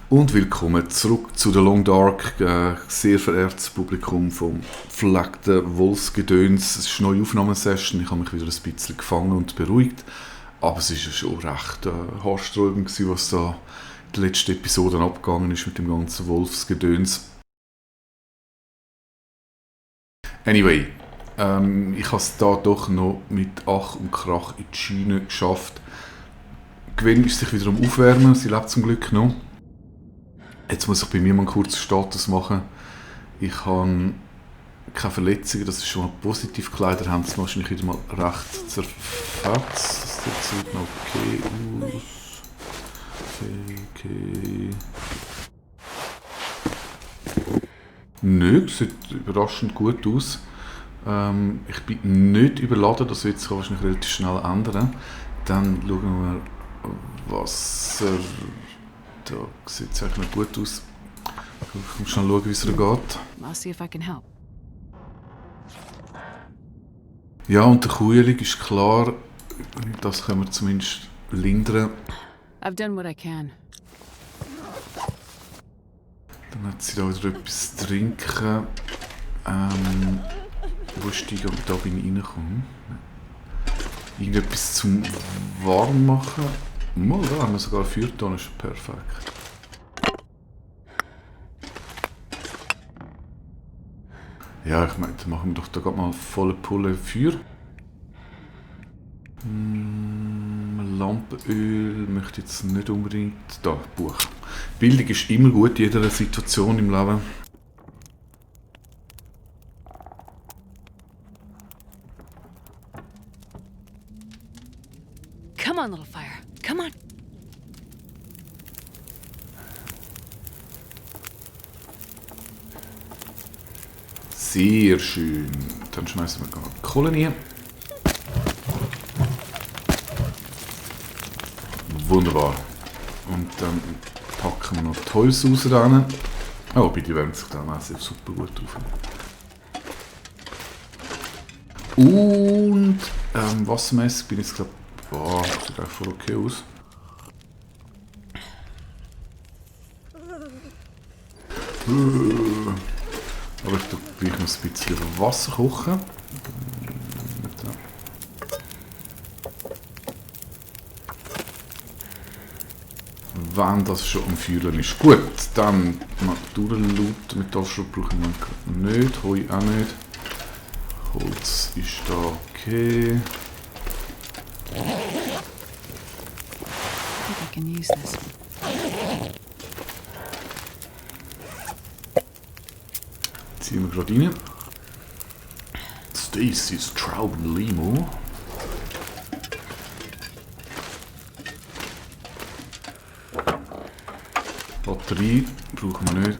Und willkommen zurück zu der Long Dark, sehr verehrtes Publikum vom verlegten Wolfsgedöns. Es ist eine neue Aufnahmesession, ich habe mich wieder ein bisschen gefangen und beruhigt. Aber es war schon recht haarsträubend, was da in der letzten Episode abgegangen ist mit dem ganzen Wolfsgedöns. Anyway, ich habe es da doch noch mit Ach und Krach in die Schiene geschafft. Gwen ist sich wieder am Aufwärmen, sie lebt zum Glück noch. Jetzt muss ich bei mir mal einen kurzen Status machen. Ich habe keine Verletzungen, das ist schon mal positiv. Die Kleider haben es wahrscheinlich wieder mal recht zerfetzt. Das sieht noch okay aus. Okay. Nö, das sieht überraschend gut aus. Ich bin nicht überladen, das wird sich wahrscheinlich relativ schnell ändern. Dann schauen wir mal, Wasser. Da sieht es eigentlich noch gut aus. Ich muss schnell schauen, wie es dir geht. I'll see if I can help. Ja, und der Kuhling ist klar, das können wir zumindest lindern. I've done what I can. Dann hat sie da wieder etwas zu trinken. Wo ist die? Da bin ich reingekommen. Irgendetwas zum warm machen. Mal, da haben wir sogar eine Feuertonne, ist perfekt. Ja, ich meine, dann machen wir doch da gerade mal volle Pulle Feuer. Lampenöl möchte ich jetzt nicht unbedingt. Da, Buch. Bildung ist immer gut in jeder Situation im Leben. Come on, little fire. Come on. Sehr schön. Dann schmeißen wir gerade die Kohle rein. Wunderbar. Und dann packen wir noch die Holz raus. Oh, bei dir wärmt sich dann auch super gut auf. Und wassermäßig bin ich jetzt, glaube ich, sieht auch voll okay aus. Aber ich tue gleich noch ein bisschen Wasser kochen. Wenn das schon am Feuern ist. Gut, dann Naturlaut mit Aufschub brauchen wir nicht, Heu auch nicht. Holz ist da okay. I think I can use this. Ziehen wir gerade rein. Stacy's Trauben Limo. Batterie brauchen wir nicht.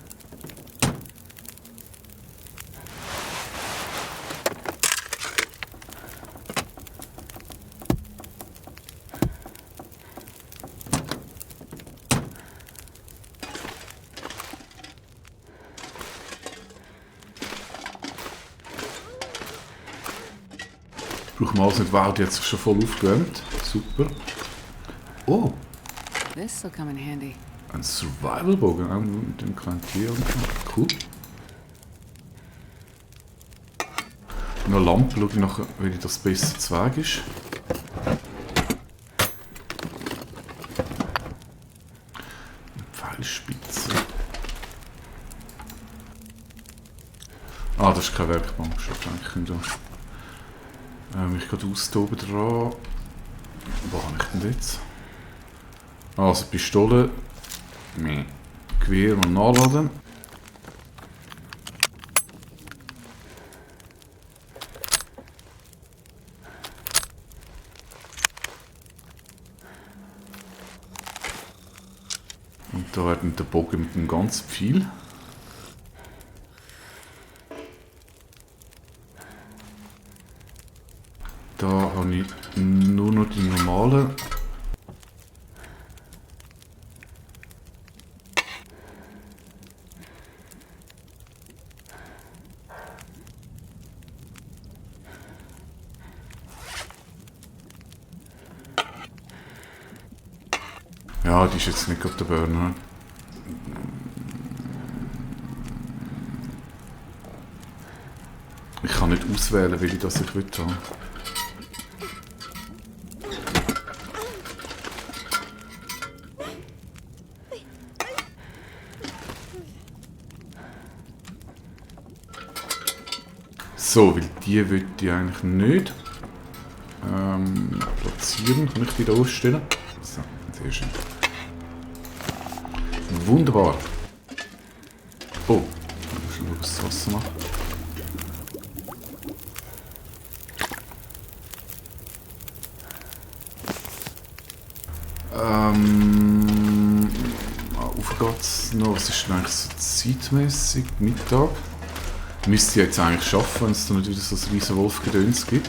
Brauchen wir alles nicht warten, jetzt ist schon voll aufgewärmt. Super. Oh, This will come in handy. ein Survival-Bogen, auch mit dem kleinen Tier. Cool. Noch eine Lampe, schaue ich nachher, wenn das besser zu Weg ist. Eine Pfeilspitze. Ah, das ist keine Werkbank, schon denke ich. Ich gehe austoben dran. Wo habe ich denn jetzt? Also Pistole. Gewehr mal nachladen. Und da werden der Bogen mit dem ganz viel. Da habe ich nur noch die normalen. Ja, die ist jetzt nicht gerade der Burner. Ich kann nicht auswählen, welche das ich will haben. So, weil die will ich eigentlich nicht. Platzieren, kann ich die da ausstellen? So, sehr schön. Wunderbar. Oh, ich muss das Wasser machen. Auf geht's noch. Was ist denn eigentlich so zeitmässig? Mittag? Müsste ich jetzt eigentlich schaffen, wenn es da nicht wieder so ein riesen Wolfgedöns gibt.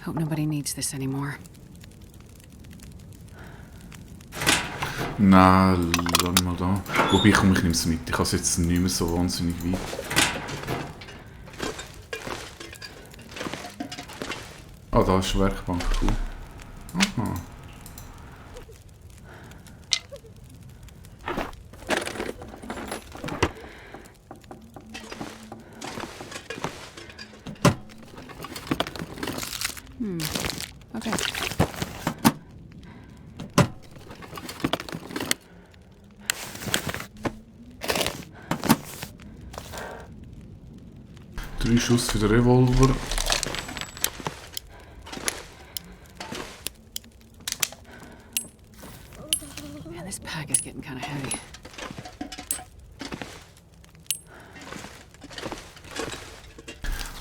Hope nobody needs this anymore. Nein, lass mal da. Wobei, komm, ich nehme es mit. Ich habe es jetzt nicht mehr so wahnsinnig weit. Ah, da ist eine Werkbank. Cool. Aha. Okay. Drei Schuss für den Revolver. Man, this pack is getting kind of heavy.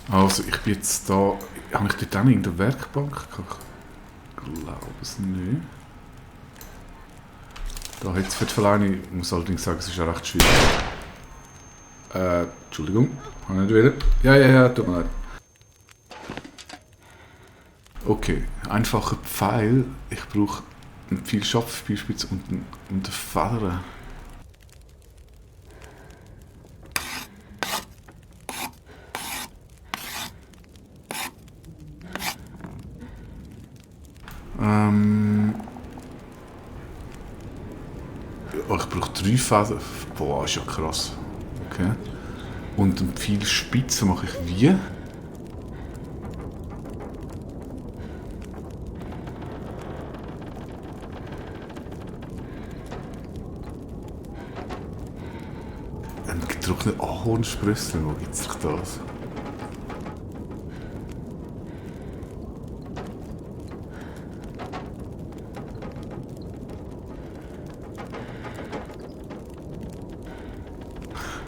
Also, ich bin jetzt da. Habe ich dort auch in der Werkbank gehabt? Ich glaube es nicht. Da hat es für die Verleihung. Ich muss allerdings sagen, es ist ja recht schwierig. Entschuldigung, habe ich nicht wieder. Ja, tut mir leid. Okay, einfacher Pfeil. Ich brauche einen Pfeilschopf, Pfeilspitze und eine Feder. Oh, ich brauche 3 Federn. Boah, ist ja krass. Okay. Und eine Pfeilspitze mache ich wie? Ein getrockneter Ahornsprössling, wo gibt es doch das?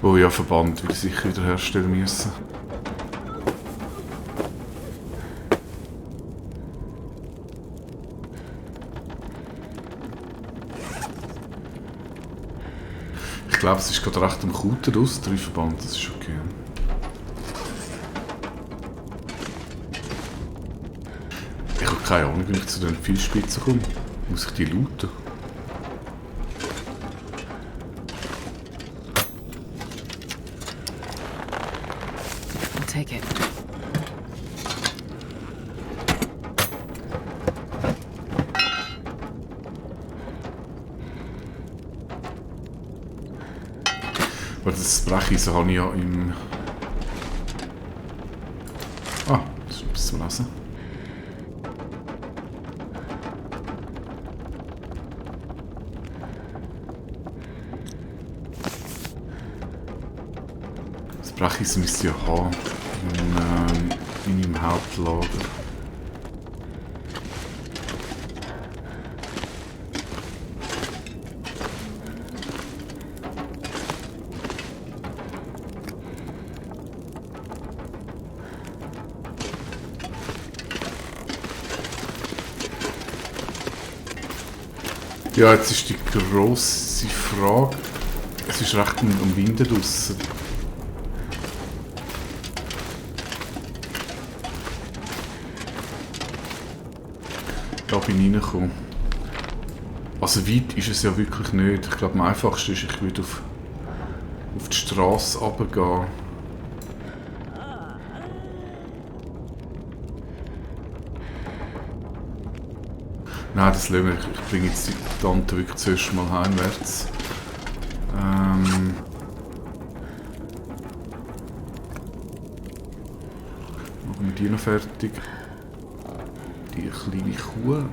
Oh ja, Verband will ich sicher wieder herstellen müssen. Ich glaube, es ist gerade recht am Kutten aus, 3 Verband, das ist okay. Ich habe keine Ahnung, wenn ich zu den Pfeilspitzen komme. Muss ich die looten? I'll take it. Weil das Brecheisen habe ich ja im... Ah, das ist etwas zum Lesen. Das Brecheisen müsste ich ja haben in meinem Hauptlager. Ja, jetzt ist die grosse Frage. Es ist recht am Winden draussen. Da bin ich reingekommen. Also weit ist es ja wirklich nicht. Ich glaube, am einfachsten ist, ich würde auf die Straße runtergehen. Nein, das lassen wir. Ich bringe jetzt die Tante wirklich zuerst mal heimwärts. Machen wir die noch fertig. Die kleine Kuh.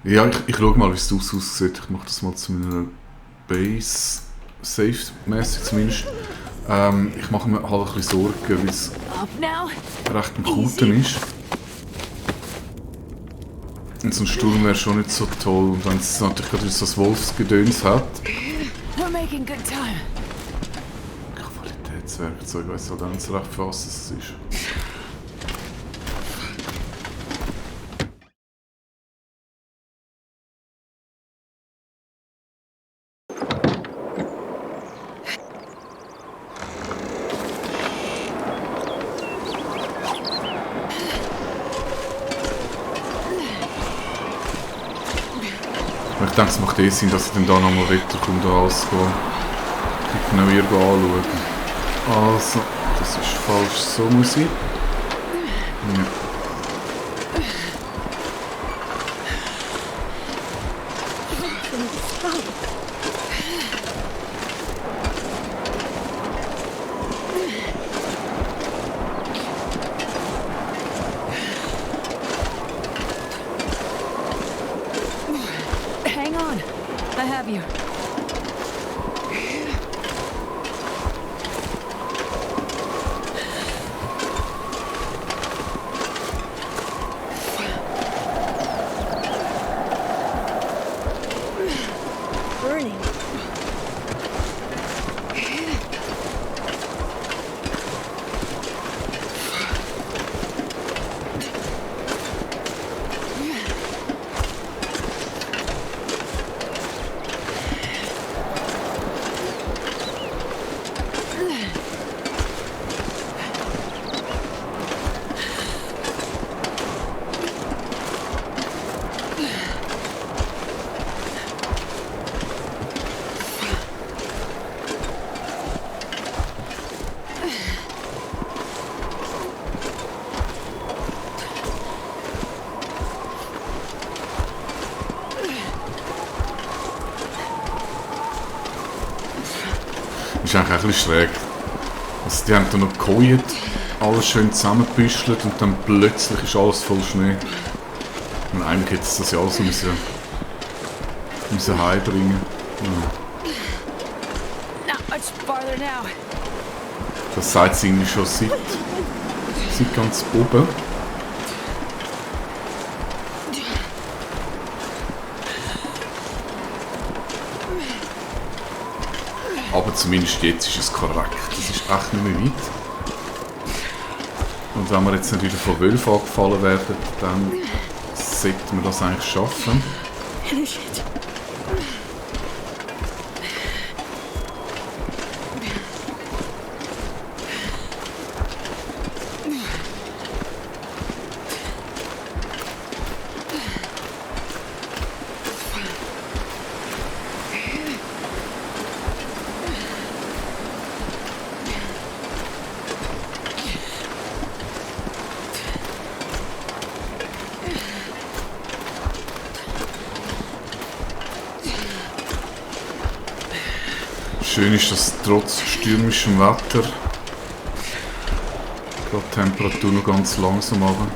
Ja, ich schaue mal, wie es aussieht. Ich mache das mal zu meiner Base. Safe-mäßig zumindest. Ich mache mir halt ein bisschen Sorgen, weil es recht ein Kuten ist. Und so ein Sturm wäre schon nicht so toll. Und wenn es natürlich gerade so ein Wolfsgedöns hat. Qualitätswerkzeug, ich weiss halt auch nicht so recht, für was es ist. Ich denke, es macht Sinn, dass ich dann da nochmal weiterkomme, da alles genau irgendwo anschauen. Also, das ist falsch, so muss ich. Ja. Hang on. I have you. Burning. Ist eigentlich auch ein bisschen schräg. Also die haben da noch geheult, alles schön zusammengebüschelt und dann plötzlich ist alles voll Schnee. Und eigentlich hätte es das ja alles so müssen heimbringen. Ja. Not much farther now. Das sagt sie irgendwie schon seit ganz oben. Aber zumindest jetzt ist es korrekt. Das ist echt nicht mehr weit. Und wenn wir jetzt nicht wieder von Wölfen angefallen werden, dann sollten wir das eigentlich schaffen. Finish it. Schön ist, dass trotz stürmischem Wetter gerade die Temperatur noch ganz langsam runter.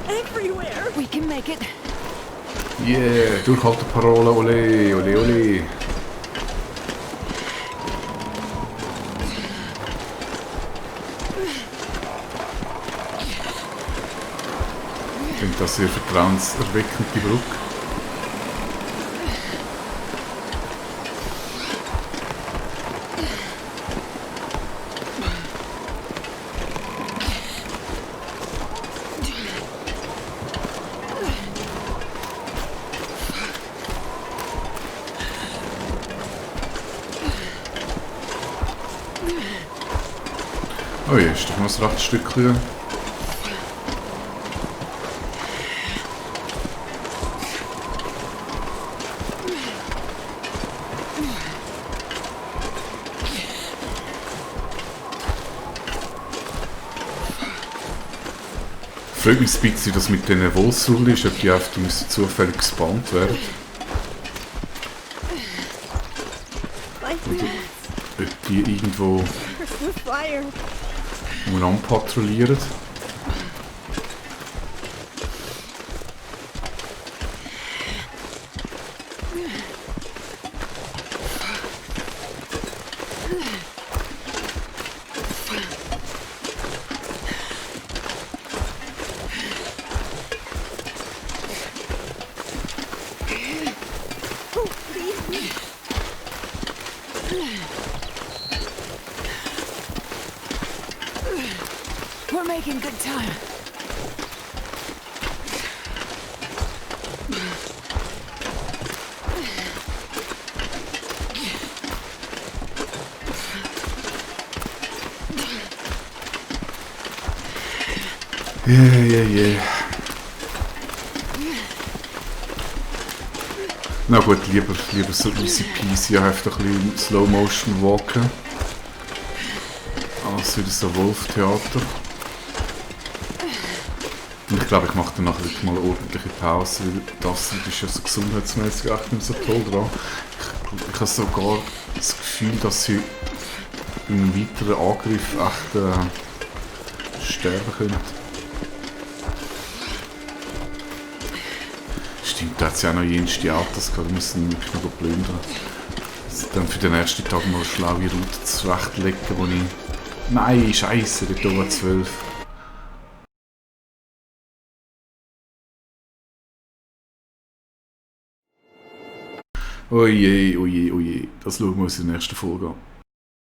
Everywhere. We can make it. Yeah, Durchhalteparole, ole, ole, ole. Ich finde das sehr vertrauenserweckend, die Brücke. Oh ja, ist doch noch ein rechtes Stückchen. frage mich ein bisschen, dass mit diesen Wolfsrullen ist, ob die einfach müssen zufällig gespannt werden. Oder ob die irgendwo Where's the fire? umeinander patrouillieren. Oh, please. We're making good time. Yeah. Na gut, lieber so easy peasy, einfach ein bisschen Slow Motion walken. Als wieder so Wolf-Theater. Und ich glaube, ich mache danach wirklich mal eine ordentliche Pause, weil das ist ja so gesundheitsmäßig echt nicht so toll dran. Ich habe sogar das Gefühl, dass sie im weiteren Angriff echt sterben könnte. Stimmt, da hat es ja auch noch jenste Autos gehabt, wir müssen wirklich noch plündern. Dann für den nächsten Tag mal eine schlaue Route zurechtlegen, wo ich... Nein, Scheiße, der Tor 12. Oje. Das schauen wir uns in der nächsten Folge an.